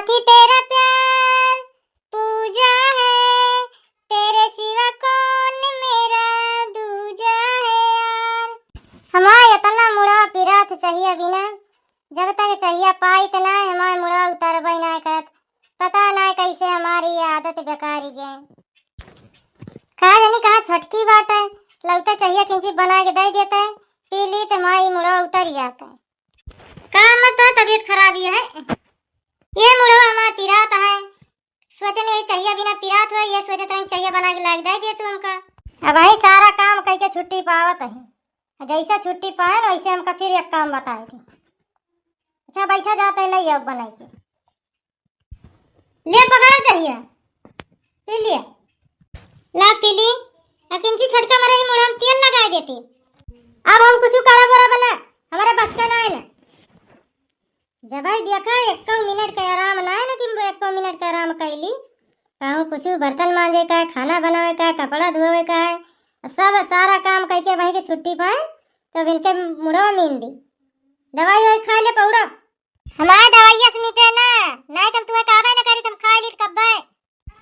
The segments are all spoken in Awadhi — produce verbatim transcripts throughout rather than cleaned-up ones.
कि तेरा प्यार पूजा है, तेरे सिवा कौन मेरा दूजा है यार। हमार इतना मुड़वा पिरात चहिया बिना, जब तक चहिया पाइत ना, हमार मुड़वा उतरबे ना करत। पता ना कैसे हमारी आदत बेकारी गए। का जानी कहाँ छोटकी बाटे, लगता चहिया किंची बना के दे देते, पी ली तो हमारी मुड़वा उतर जाता। का मत तो तबीयत खराब ये है, ये मुड़वा हमार पिरात है। सोचन वही चहिया बिना पिरात हो, ये सोचत रही चहिया बना के लाग दे दे तू हमका। अब वही सारा काम कह के छुट्टी पावत है, जैसे छुट्टी पाए ना वैसे हमका फिर एक काम बताए दे। अच्छा बैठा जाता है, ले अब बनाई के। ले पकड़ो चहिया, पी लिया। ला पी ली। आ किंची छोटका मरे ही मुड़वा में तेल लगाए देती। अब हम कुछ करब उरब ना, हमारे बस का ना है ना। जब आई देखा एको मिनट का आराम ना है ना कि एको मिनट का आराम कैली। कहूँ कुछ बर्तन मांजे का है, खाना बनावे का है, कपड़ा धोवे का है, सब सारा काम करके वहीं के छुट्टी पाए, तब इनके मुड़वा मीन दी। दवाई ववाई खा ले पौड़ा। हमार दवाइया से मिटे ना, नहीं तुम तुम्हें कहबे ना करी, तुम खा ली कब्बे।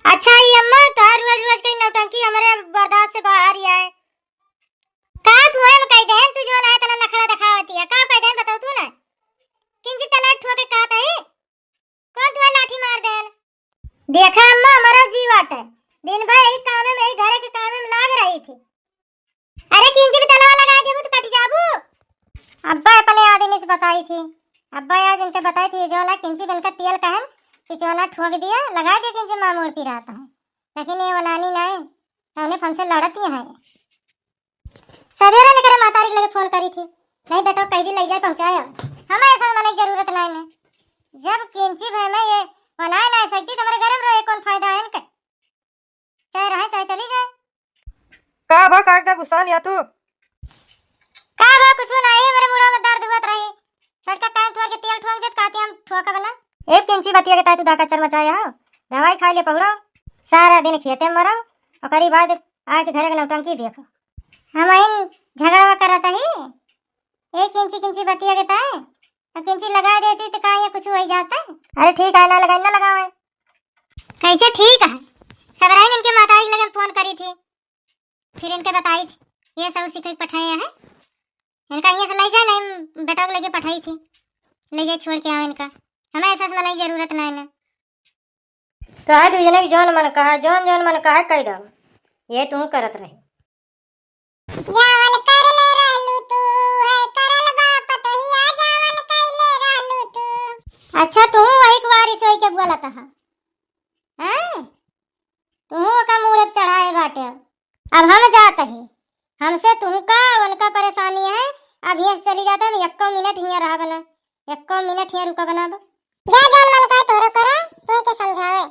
अच्छा ई अम्मा, तोहार रोज रोज के नौटंकी हमरे बर्दाश्त से बाहर ही आए। का तू हम कह देन, तू जो ना इतना नखरा दिखावती है, का कह देन बताओ तू ना। किंची तलाक ठोके कहत है, कौन तू लाठी मार देन? देखा अम्मा, हमारा जीव आटे, दिन भर यही कामे में, यही घरे के कामे में लाग रही थी। अरे किंची भी तलवा लगा देबू तो कट जाबू। अब्बा अपने आदमी से बताई थी, अब्बा आज इनके बताई थी, ये जो ना किंची बनकर तेल कहन कि जो ना ठोक दिया, लगा दे किंची मामूर पिरात है, लेकिन ये वनानी ना है, तो उन्हें हमसे लड़ती है। सवेरे ने करे महतारी के लगे फोन करी थी, नहीं बेटा कह दी ले जाए पहुँचाए, हमें ऐसा मने की जरूरत नहीं है। जब किंची भय में ये बनाए ना सकती तो हमारे घर में रहे कौन फायदा है इनका? चाहे रहे चाहे चली जाए। का बा, का एकदम गुस्सा लिया तू? का बा, कुछ ना, ये मेरे मुड़वा में दर्द हुआ रही। छोटका काहे तुआ के तेल ठोक देत, कहती हम ठोका बना। एक किंची बतिया के ताई तू दा कचर मचाया हो। दवाई खाई ले पहुड़ा, सारा दिन खेते में मरो, ओकरी बाद आके घरे के नौटंकी देखो। हम इन झगड़वा करत ही, एक किंची किंची बतिया के ताई, अब किंची लगा देती तो का ये कुछ हो ही जाता? अरे ठीक है, ना लगाई ना लगावे। कैसे ठीक है? सब रही इनके माता के लगे फोन करी थी, फिर इनके बताई थी, ये सब सीखे पठाए हैं, इनका यहाँ से ले जाए, नहीं बेटा को लेके पठाई थी, ले जाए छोड़ के आओ इनका, हमें ऐसा बनाई जरूरत नहीं ना। तो है दुजने की जौन मन कहा, जौन जौन मन कहा कह डाल, ये तू करत रही। जावन कर ले रहलू तू, है करल बा पतोहिया, जावन कर ले रहलू तू। अच्छा, तू वही कुवारी सोई के बोलत हा, हैं? तू ओका मूड़े पे चढ़ाए बाटे। अब हम जात ही, हमसे तू का उनका परेशानी है। अब यहाँ से चली जाते, हम एको मिनट हियाँ रहब ना, एको मिनट हियाँ रुकब ना। जा, जौन मन कहे तोहरे करे, तू के समझावे।